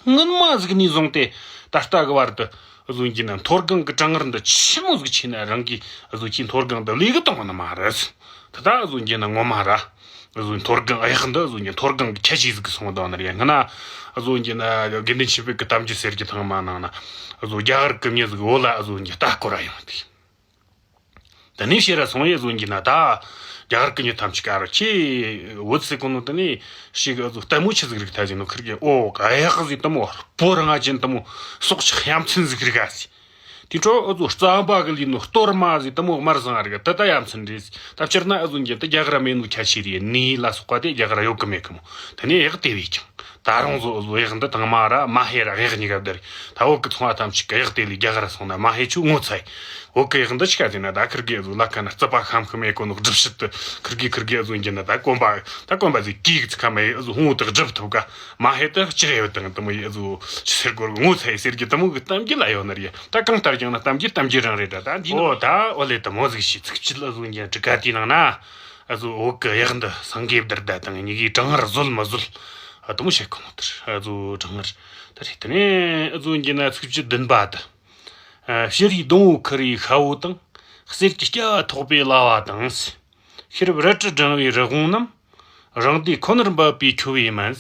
སྔོན་མ་ཟིག་ནས་བཟུང་སྟེ་ད་ལྟ་གི་བར་དུ་ཨ་ཟོ་གྱི་ན་མཐོ་སྒང་གི་གྲང་ངར་འདི་ཆི་མོ་ཟིག་ཆེ་ན་རང་གིས་ཨ་ཟོ་གྱི་མཐོ་སྒང་དུ་ལས་གི་གཏོང་ནི་མ་རེད། ད་ད་ཨ་ཟོ་གྱི་ན་ངོ་མ་ར། ཨ་ཟོ་མཐོ་སྒང་གཡག་འདི་ཨ་ཟོ་གྱི་མཐོ་སྒང་གི་ཁྱད་ཆོས་ཟིག་གི་སོང་དོ་ནི་རེད། ཡང་ན་ཨ་ཟོ་གྱི་ན་དགེ་འདུན་ཆོས་འཕེལ་གི་གཏམ་རྒྱུད་ཟེར་གྱི་ཐེངས་མ་ནང་ན་ཨ་ཟོ་རྒྱ་གར་གི་མྱི་ཟིག་བོད་ལ་ཨ་ཟོ་གྱི་ལྟ་སྐོར་ར་ཡོང་དེ། དེ་ནས་ཕྱིར་ར་སོང་ཡེ་ཟོ་གྱི་ན་ད་རྒྱ་གར་གི་མྱི་ཐམས་ཅད་ཀ་ར་ཁྱེད་བོད་ཟེར་གོ་ནོ་དེ་ནས་ཞིག་ཨ་ཟོ་ལྟད་མོ་ཆི་ཟིག་རིག་ཐལ་ཟེར་ནོ། ཁུར་གི་ཨོ་གཡག་ཟིག་དེ་མོ་སྤོ་ར་ང་ཅན་དེ་མོ་སྲོག་ཆགས་ཡ་མཚན་ཟིག་རིག་ག་ཟེར། དེ་འཕྲོ་ཨ་ཟོ་རྩམ་པ་གི་ལུས་ནོ་གཏོར་མ་ཟིག་དེ་མོ་དམར་ཟང་རིག་ག་དེ་ད་ཡ་མཚན་རེད་ཟེར། ད་སྤྱིར་ན་ཨ་ཟོ་གྱི་ད་རྒྱ་གར་མེད་ནོ་ཁྱད་ཆོས་རེད། ནས་ལ་སོགས་པ་དེ་རྒྱ་གར་ཡོད་གི་མེད་གི་མོ། དེ་ནས་གཡག་དེ་བས་ཀྱང་ ད་རུང་བཟོ་བཟོ་གཡག་འདི་དང་མ་ར་མ་ཧེ་ར་གཡག་གཉིས་ཀ་བསྡུར། ད་བོད་གི་ཚོང་བ་ཐམས་ཅད་གི་གཡག་དེ་ལས་རྒྱ་གར་སོང་ན་མ་ཧེ་ཆུ་ངོ་ཚ་ཡི། བོད་གི་གཡག་འདི་ཆི་ག་ཟེར་ན། ད་ཁིར་གི་བཟོ་ལ་ཁ་ན་རྩི་པ་ཁམ་ཁམ་ཡེ་གོ་ནོ་སྒྲུབ་བྱེད་དུ་ཁིར་གི་ཁིར་གི་བཟོ་འགྱིན་ན། ད་གོན་པ་ད་གོན་པ་ཟིག་གིས་ཚི་ཁ་མ་ཡེ་བཟོ་ཧོང་དུ་སྒྲུབ་ཐུབ་ག། མ་ཧེ་དུ་ལྕི་ཡོད་དང་དུ་མོ་ཡེ་བཟོ་ཆི་ཟེར་གོ་ངོ་ཚ་ཡི་ཟེར་གི་དུ་མོ་གི་གཏམ་རྒྱུད་ལ་ཡོད་ནི་རེད། ད་གང་ལྟར་ཀྱང་ན་གཏམ་རྒྱུད་གཏམ་རྒྱུད་རང་རེད་ད། ད་འདི་ནོ་ད་འོ་ལེ་དུ་མོ་ཟིག་ཤི་ཚིག་ཆི་ལ་བཟོ་འགྱིན་དྲི་ག་དེའི་ནང་ན། ཨ་ཟོ་བོད་གི་གཡག་འདི་སངས་རྒྱས་བདར་ད་དང་གཉིས་ཀའི་གྲང་ངར་བཟོད་མི་བཟོད། ཨ་དུ་མོ་བཤད་གོ་ནོ་དེར། ཨ་ཟོ་གྲང་ངར་དེ་རེད། དེ་ནས་ཨ་ཟོ་འགྱིན་ན་ཚིག་བཅུ་བདུན་པ་དུ། ཨ་ཕྱི་རུའི་སྡོང་བོ་ཁུར་བའི་ཤ་བོ་དང་། གསེར་གྱི་སྐྱ་བ་ཐོགས་པའི་ལ་བ་དང་། ཤེས་རབ་རལ་གྲི་བསྒྲེང་བའི་རི་བོང་རྣམས། རང་སྡེ་ཁོ་ནར་འབབ་པའི་ཁྱོ་བའི་མན།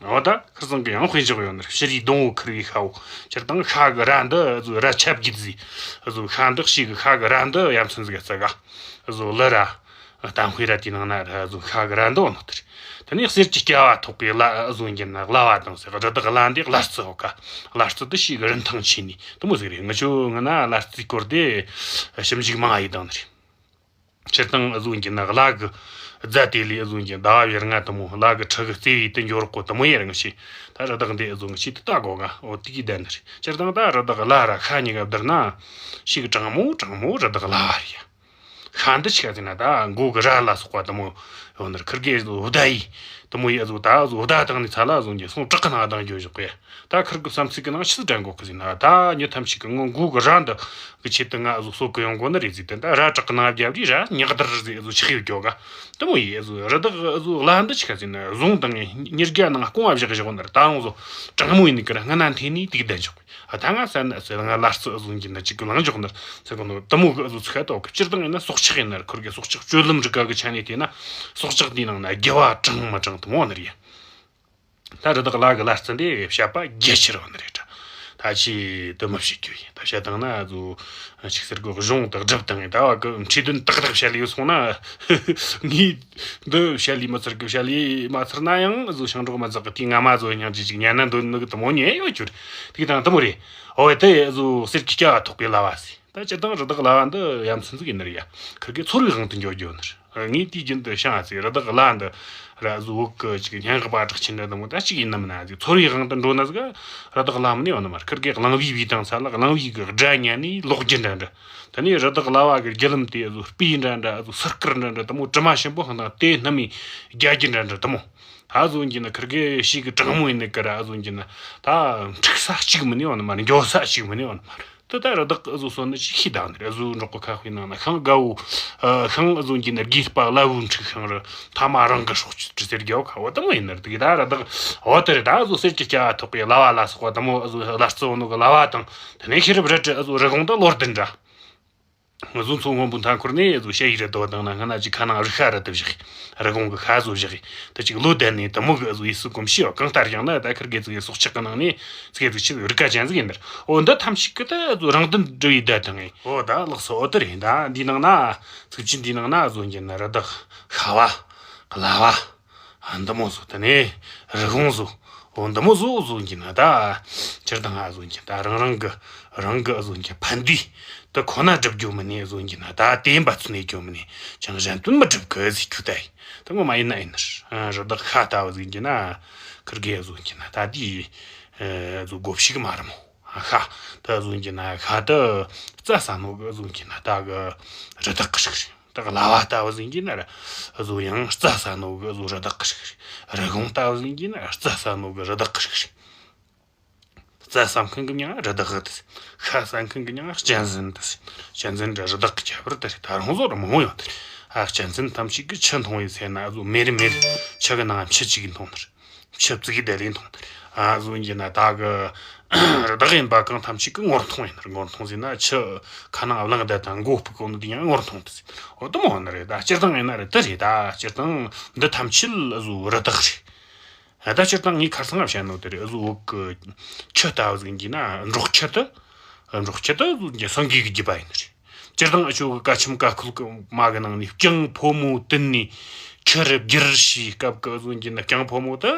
འོ་ད་ཁིར་ཚང་གི་ཡང་དཔེ་འཇོག་ཡོད་ནི་རེད། ཕྱི་རུའི་སྡོང་བོ་ཁུར་བའི་ཤ་བོ། སྤྱིར་བཏང་ཤ་གི་ར་འདི་ཨ་ཟོ་ར་ཆབ་རྒྱུད་ཟིག། ཨ་ཟོ་ཤ་འདི་ཤི་གི་ཤ་གི་ར་འདི་ཡ་མཚན་ཟིག་ཨ་ཙི་ག། ཨ་ཟོ་ལི་ར། གཏམ་དཔེ་ར་དེའི་ནང་ན་ར་ཨ་ཟོ་ཤ་གི་ར་འདི་འོ་ནོ་དེ་རེད། དེ་ནས་གསེར་གྱི་སྐྱ་བ་ཐོགས་པའི་ལ་ཨ་ཟོ་འགྱིན་ན་གླ་བ་དང་ཟེར། རི་དྭགས་གླ་འདི་གླ་རྩི་འོ་ཀ། གླ་རྩི་དུ་ཤི་གི་རིན་ཐང་ཆེ་ནི་དུ་མོ་ཟིག་རེད། ང་ཆོ་ང་ན་གླ་རྩིའི་སྐོར་དེ་ཞིབ་འཇུག་མང་ཡེ་དང་ནི་རེད། སྤྱིར་བཏང་ཨ་ཟོ་འགྱིན་ན་གླ་གི་རྫ་དེ་ལས་ཨ་ཟོ་འགྱིན་ཟླ་བ་བཞི་ལྔ་དུ་མོ་གླ་གི་ཁྲི་གི་རྩེ་བའི་དུ་འགྱོ་རོགས་གོ་དུ་མོ་ཡེ་རང་ཤི། ད་རི་དྭགས་འདི་ཨ་ཟོ་ང་ཤི་དུ་ལྟ་གོ་ག། འོ་དེ་གི་བདེན་ནི་རེད། སྤྱིར་བཏང་ད་རི་དྭགས་གླ་ར་ཤ་གཉིས་ཀ་བསྡུར་ན་ཤི་གི་གྲང་མོ་གྲང་མོ་རི་དྭགས་གླ་བ་རེད་ཡ། ཤ་འདི་ཆི་ག་ཟེར་ན་ད་མགོ་གི་རྭ་ལ་སོགས་པ་དུ་མོ་ཡོད་ནི་རེད། ཁིར་གི་ཨ་ཟོ་བདའ་ཡི་དུ་མོ་ཡེ་ཨ་ཟོ་ད་ཨ་ཟོ་བདའ་བཏང་ནི་ཚ་ལ་ཨ་ཟོ་འགྱིན་སོང་བྲག་གི་ནང་བཏང་རྒྱུ་བཞག་གི། ད་ཁིར་གི་བསམ་ཚུལ་གི་ནང་ཆི་ཟིག་དྲན་གོ་གི་ཟེར་ན། ད་མྱི་ཐམས་ཅད་གི་ངོ་མགོ་གི་རྭ་འདི་གི་ཆེད་དུ་ང་ཨ་ཟོ་གསོད་གི་ཡོང་གོ་ནི་རེད་ཟེར་དུས། ད་རྭ་བྲག་གི་ནང་བརྒྱབ་རི་རྭ་ཉག་དར་ཟིག་ཨ་ཟོ་ཆགས་ཡོད་གྱོ་ག། དུ་མོ་ཡེ་ཨ་ཟོ་རི་དྭགས་ཨ་ཟོ་གླ་འདི་ཆི་ག་ཟེར་ན་ཟོང་དང་ཉེར་བརྒྱ་ནང་སྐོང་བ་བཞག་བཞག་ནི་རེད། ད་རུང་ཨ་ཟོ་གྲང་མོ་ཡིན་ནི་གི་ར་སྔ་ན་འཐེན་ནི་དེ་གི་བདེན་ཆོག། ཨ་ད་ང་ས་ན་ཟེར་ང་གླ་རྩི་ཨ་ཟོ་འགྱིན་ན་ཅིག་གི་ལང་འཇོག་ནི་ཟེར་གོ་ནོ་དུ་མོ་གི་ཨ་ཟོ་ཚིག་ཁ་ཏོ་གི། སྤྱིར་བཏང་ཡིན་ན་སྲོག་ཆགས་ཡིན་ན་ར་ཁིར་གི་སྲོག་ཆགས་སྤྱོད་ལམ་རིག་ག་གི་ཆ་ནས་བལྟས་ན་སྲོག་ཆགས་དེའི་ནང་ན་དགེ་བ་གྲངས་མི་གྲངས་དུ་མོ་ནི་རེད། ད་རི་དྭགས་གླ་གི་གླ་རྩི་འདི་བཤད་པ་རྒྱ་ཆེར་བ་ནི་རེད་ད། ད་ཅི་དུ་མི་བཤད་རྒྱུ་ཡིན། ད་བཤད་བཏང་ན་ཨ་ཟོ་ཅིག་ཟེར་གོ་གཞུང་དག་སྒྲུབ་དང་ཡིན། ད་བ་གི་འཁྲིས་དོན་ཏག་ཏག་བཤད་ལས་ཡོད་སོང་ན། ངས་འདི་བཤད་ལས་མ་ཚར་གི། བཤད་ལས་མ་ཚར་ན་ཡང་ཨ་ཟོ་ཞིང་འབྲོག་མ་ཛག་གི་དེའི་ང་མ་ཟོ་སྙིང་རྗེ་ཅིག་ཉན་ན་འདོད་ནི་གི་དུ་མོ་ཉན་ཡོད་རྒྱུ་རེད། དེ་དང་དུ་མོ་རེད། འོ་དེ་ཨ་ཟོ་གསེར་གྱི་སྐྱ་བ་ཐོགས་པའི་གླ་བ་ཟེར། ད་སྤྱིར་བཏང་རི་དྭགས་གླ་བ་འདི་ཡ་མཚན་ཟིག་ཡིན་ནི་རེད་ཡ། ཁིར་གི་ཚོར་བའི་དབང་དུ་འགྱོ་རྒྱུ་ནི་རེད། ངས་དུས་རྒྱུན་དུ་བཤད་ཨ་ཙི། རི་དྭགས་གླ་འདི་ར་ཨ་ཟོ་བོད་གི་ཅིག་སྙན་ངག་པ་གྲགས་ཆེན་འདྲ་དུ་མོ་ད་ཅིག་ཡིན་ནམ་ན་ཨ་ཙི། ཚོར་བའི་དབང་དུ་འགྲོ་ན་ཟིག་རི་དྭགས་གླ་མིན་ནི་ཡོད་ནི་མ་རེད། ཁིར་གི་གླང་བུའི་བུའི་དང་ས་ལ་གླང་བུའི་གི་སྒྲ་ཉན་ནས་ལོག་རྒྱུ་འདྲ་འདྲ། དེ་ནས་རི་དྭགས་གླ་བ་གི་རྒྱུ་ལམ་དེ་ཨ་ཟོ་སྤུའི་འདྲ་འདྲ་ཨ་ཟོ་སུར་དཀར་འདྲ་འདྲ་དུ་མོ་དྲི་མ་ཞིམ་པོ་ཧང་དང་དེ་སྣུམ་མི་རྒྱ་རྒྱུ་འདྲ་འདྲ་དུ་མོ། ད་ཨ་ཟོ་འགྱིན་ན་ཁིར་གི་ཤི་གི་གྲང་མོ་ཡིན་ནི་གི་ར་ཨ་ཟོ་འགྱིན་ན་ད་འཁྲིག་ས་གཅིག་མིན་ནི་ཡོད་ནི་མ་རེད། འགྱོ་ས་གཅིག་མིན་ནི་ཡོད་ནི་མ་རེད། དེ་ད་རི་དྭགས་ཨ་ཟོ་གསོད་ནི་ཅིག་ཤེས་དང་ནི་རེད། ཨ་ཟོ་འབྲོག་གི་ཁ་དཔེའི་ནང་ན་ཤིང་དགའ་བོ། ཨ་ཤིང་ཨ་ཟོ་འགྱིན་ན་དགེ་སྤ་ལ་བུ་འཁྲིག་ཤིང་རི་ཐ་མ་རང་གི་སྲོག་གཅོད་ཟེར་རྒྱ་བོ་ཁ་བོ་དུ་མོ་ཡིན་ནི་རེད། དེ་གི་ད་རི་དྭགས་འོ་དེ་རེད། ད་ཨ་ཟོ་གསེར་གྱི་སྐྱ་བ་ཐོགས་པའི་གླ་བ་ལ་སོགས་པ་དུ་མོ་ཨ་ཟོ་གླ་རྩི་འོ་ནོ་གི་གླ་བ་དང་། དེ་ནས་ཤེས་རབ་རལ་གྲི་ཨ་ཟོ་རི་བོང་དང་ལོ་ཟླ་འདྲ། ང་ཟོ་མཚོ་སྔོན་པོའི་མཐའ་འཁོར་ནས་ཨ་ཟོ་ཞ་ཡི་རི་དོ་དང་ན་སྔ་ན་ཅིག་ཁ་ནང་རི་ཤ་རི་དུ་བཞག་རི་བོང་གི་ཤ་ཟོ་བཞག་དེ་ཅིག་ལོ་ཟླ་ནས་དུ་མོ་གི་ཨ་ཟོ་ཡི་སུ་གོམས་ཤེས་བ། གང་ལྟར་ཡང་ན་ད་ཁིར་གི་ཚིག་གི་སྲོག་ཆགས་གི་ནང་ནས་ཚིག་གི་ཚིག་ཆེ་རིག་ག་ཅན་ཟིག་ཡིན་ནི་རེད། འོ་འདི་ཐམས་ཅད་གི་ད་ཨ་ཟོ་རང་དོན་འབྲི་བའི་བརྡ་དང་ངེ། འོ་ད་ལགས་སོ། འོ་དེ་རེད། ད་འདིའི་ནང་ན་ཚིག་ཆེན་འདིའི་ནང་ན་ཨ་ཟོ་འགྱིན་ན་རི་དྭགས་ཤ་བ་གླ་བ། ཨ་འདི་མོ་ཟོ། དེ་ནས་རི་བོང་ཟོ། འོ་འདི་མོ་ཟོ་ཟོ་འགྱིན་ན་ད་སྤྱིར་བཏང་ཨ་ཟོ་འགྱིན་ད་རང་རང་གི་རང་གི་ཨ་ཟོ་འགྱིན་ཕན་བདེ་དེ་ཁོ་ན་སྒྲུབ་རྒྱུ་མིན་ནི་ཨ་ཟོ་འགྱིན་ན་ད་དེ་འབད་བརྩོན་ནས་རྒྱུ་མིན་ནི་ཅང་གཞན་དོན་མི་སྒྲུབ་གི་ཟེར་རྒྱུ་ད་ཡིན། དེ་ངོ་མ་ཡིན་ན་ཡིན་ནི་རི་དྭགས་ཤ་ལྟ་བུ་ཟིག་འགྱིན་ན་ཁིར་གི་ཨ་ཟོ་འགྱིན་ན་ད་དེ་ཨ་ཟོ་གོ་ཕྱུགས་མ་རེད་མོ། ཤ་ད་ཨ་ཟོ་འགྱིན་ན་ཤ་ད་རྩྭ་ཟ་ནོ་གི་ཨ་ཟོ་འགྱིན་ན་ད་གི་རི་དྭགས་གི་རིགས་རེད། ད་གླ་བ་ལྟ་བུ་ཟིག་འགྱིན་ན་ར་ཨ་ཟོ་ཡང་རྩྭ་ཟ་ནོ་གི་ཨ་ཟོ་རི་དྭགས་གི་རིགས་རེད། རི་བོང་ལྟ་བུ་ཟིག་འགྱིན་ན་རྩྭ་ཟ་ནོ་གི་རི་དྭགས་གི་རིགས་རེད། རྩྭ་ཟ་མཁན་གི་མྱིང་ང་རི་དྭགས་དེ་ཟེར། ཤ་ཟ་མཁན་གི་མྱིང་ང་གཅན་གཟན་དེ་ཟེར། གཅན་གཟན་ར་རི་དྭགས་གི་ཁྱད་པར་དེ་རེད། ད་རུང་བཟོ་ར་མང་བོ་ཡོད་དེ་རེད། ཨ་གཅན་གཟན་ཐམས་ཅད་གི་ཆུ་འཐུང་བའི་ཚེ་ན་ཨ་ཟོ་མེར་མེར་ཆུ་གི་ནང་ཆུ་གཅིག་གི་འཐུང་དེ་རེད། ཆུ་བཙུགས་ཀྱི་བསྡད་ལས་འཐུང་དེ་རེད། ཨ་ཟོ་འགྱིན་ན་ད་གི་རི་དྭགས་ཡིན་པ་གང་ཐམས་ཅད་གི་ངོར་འཐུང་ཡིན་ནི་རེད། ངོར་འཐུང་ཟེར་ན་ཆུ་ཁ་ནང་བླངས་བསྡད་དང་མགོ་སྤུ་གོ་ནི་དེ་ཡང་ངོར་འཐུང་དེ་ཟེར། འོ་དུ་མོ་ནི་རེད། ད་སྤྱིར་བཏང་ཡིན་ན་རེད། དེ་རེད། ད་སྤྱིར་བཏང་འདི་ཐམས་ཅད་ཨ་ཟོ་རི་དྭགས་རེད། ད་སྤྱིར་བཏང་ངས་ཁ་སང་བཤད་ནོ་དེ་རེད། ཨ་ཟོ་བོད་གི་ཆུ་ལྟ་བུ་ཟིག་འགྱིན་ན་འབྲོག་ཆུ་དེ། འབྲོག་ཆུ་དེ་ཨ་ཟོ་འགྱིན་སེང་གེ་གི་རྒྱུད་པ་ཡིན་ནི་རེད། སྤྱིར་བཏང་ཨ་ཆོ་གི་ཀ་ཁྱིམ་ཀ་ཁོལ་གི་མ་གི་ནང་ནས་རྐྱང་ཕོ་མོ་བསྟུན་ནས་ཁྱི་རུ་བསྒྱུར་བྱས་སྐབས་ཀྱི་ཨ་ཟོ་འགྱིན་ན་རྐྱང་ཕོ་མོ་དེ་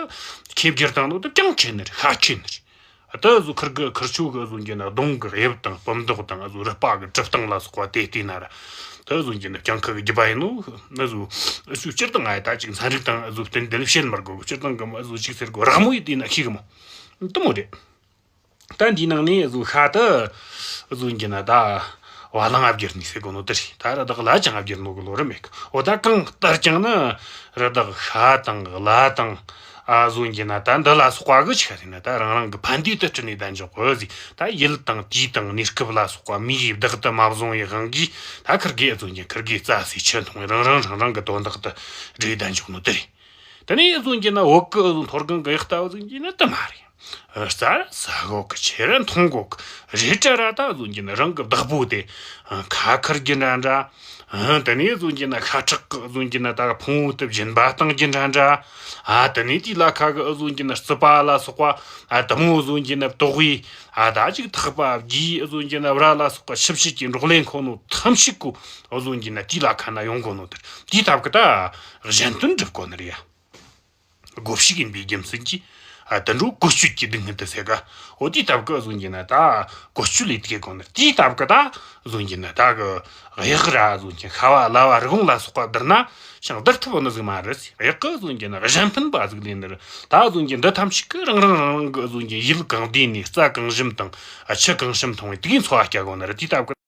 ཁྱི་བསྒྱུར་བཏང་ནོ་དེ་རྐྱང་ཁྱི་ནི་རེད། ཤ་ཁྱི་ནི་རེད། ད་བཟོ་ཁུར་གི་ཁུར་ཆོ་གི་བཟོ་གྱི་ན་གདོང་གི་དབྱིབས་དང་སྤུ་མདོག་དང་བཟོ་རུས་པ་གི་གྲུབ་སྟངས་ལ་སོགས་པ་དེ་བལྟས་ན་ར། ད་བཟོ་གྱི་ན་སྤྱང་ཁུ་གི་རྒྱུད་པ་ཡིན་ནོ། ན་བཟོ་སུ་སྤྱིར་བཏང་ང་ཡི་ད་ཅིག་ཚན་རིག་དང་བཟོ་བསྟུན་དེ་ལ་བཤད་མི་དགོས་གི། སྤྱིར་བཏང་གི་བཟོ་ཅིག་ཟེར་གོ་རག་མོ་ཡི་དེ་ན་ཤེས་གི་མོ། དུ་མོ་རེད། ད་འདིའི་ནང་ནས་བཟོ་ཤ་དུ་བཟོ་གྱི་ན་ད་བ་ལང་ང་བསྒྱུར་ནས་ཟེར་གོ་ནོ་དེ་རེད། ད་ར་དག་ལ་ཅང་ང་བསྒྱུར་ནོ་གི་ལོ་ར་མེད་གི། འོ་ད་གང་ལྟར་ཀྱང་ནི་ར་དག་ཤ་དང་ལ་དང་ཨ་བཟོ་གྱི་ན་ད་འདི་ལ་སོགས་པ་གི་ཆི་ཁ་ཟེར་ན་ད་རང་རང་གི་ཕན་བདེ་དུ་བསྐྲུན་ནས་ད་འཇོག་གི་ཟིག། ད་ཡུལ་དང་དུས་དང་གནས་སྐབས་ལ་སོགས་པ་མིའི་བདག་ཏུ་མ་བཟུང་བའི་དབང་གིས་ད་ཁུར་གེ་བཟོ་གྱི་ཁུར་གེ་རྩ་སའི་ཆུ་འཐུང་བའི་རང་རང་རང་རང་གི་དོན་དག་ཏུ་བསྒྲིལ་ད་འཇོག་ནོ་དེ་རེད། དེ་ནས་བཟོ་གྱི་ན་བོད་གི་མཐོ་སྒང་གི་ཡག་ལྟ་བུ་བཟོ་གྱི་ན་དུ་མ་རེད། རྩ་ཟ་གོ་གི། ཆེ་ར་འཐུང་གོ་གི་རེད་དྲ་ར། ད་བཟོ་གྱི་ན་རང་གི་བདག་པོ་དེ་ཁ་ཁར་གྱི་འདྲ་འདྲ། དེ་ནས་བཟོ་གྱི་ན་ཤ་ཁྲག་གི་བཟོ་གྱི་ན་ད་ཕུང་བོ་དེ་སྦྱིན་པ་བཏང་གྱི་འདྲ་འདྲ། ཨ་དེ་ནས་དེ་ལ་ཁ་གི་བཟོ་གྱི་ན་རྩི་པ་ལ་སོགས་པ། ཨ་དེ་མོ་བཟོ་གྱི་ན་བཏོག་པའི་ཨ་ད་ཅིག་ཐག་པ་བགྱིས་བཟོ་གྱི་ན་བྲ་ལ་སོགས་པ་ཞིབ་བཤེར་གྱི་འགྲོགས་ལེན་ཁོ་ནོ་ཐམས་ཅད་གོ་བཟོ་གྱི་ན་དེ་ལ་ཁ་ན་ཡོང་གོ་ནོ་དེ་དེ་ལྟ་བུ་གི་ད་གཞན་དོན་འགྲུབ་གོ་ནི་རེད་ཡ། བགོ་བཤའ་ཡིན་པའི་རྒྱུ་མཚན་གྱིས། ཨ་དེ་འགྲོ་བཀོལ་སྤྱོད་ཀྱི་སྡུག་བསྔལ་དུ་ཟེར་ག། འོ་དེའི་སྟབས་ཀྱིས་བཟོ་གྱི་ན་ད་བཀོལ་སྤྱོད་ལས་དགེ་གོ་ནི། དེའི་སྟབས་ཀྱིས་ད་བཟོ་གྱི་ན་ད་གི་གཡག་ར་བཟོ་གྱི་ཤ་བ་ལ་བ་རི་བོང་ལ་སོགས་པ་བསྡུར་ན་ཅང་བསྡུར་ཐུབ་པ་ནི་ཟིག་མ་རེད། གཡག་གི་བཟོ་གྱི་ན་གཞན་ཕན་པ་ཟིག་ལས་ནི་རེད། ད་བཟོ་གྱི་འདི་ཐམས་ཅད་ཀྱིས་རང་རང་རང་རང་གི་བཟོ་གྱི་ཡུལ་གང་བདེ་ནས་རྩྭ་གང་ཞིམ་དང་ཆུ་གང་ཞིམ་འཐུང་བའི་དུས་འཚོ་བ་སྐྱེལ་གོ་ནི་རེད། དེའི་སྟབས་ཀྱིས།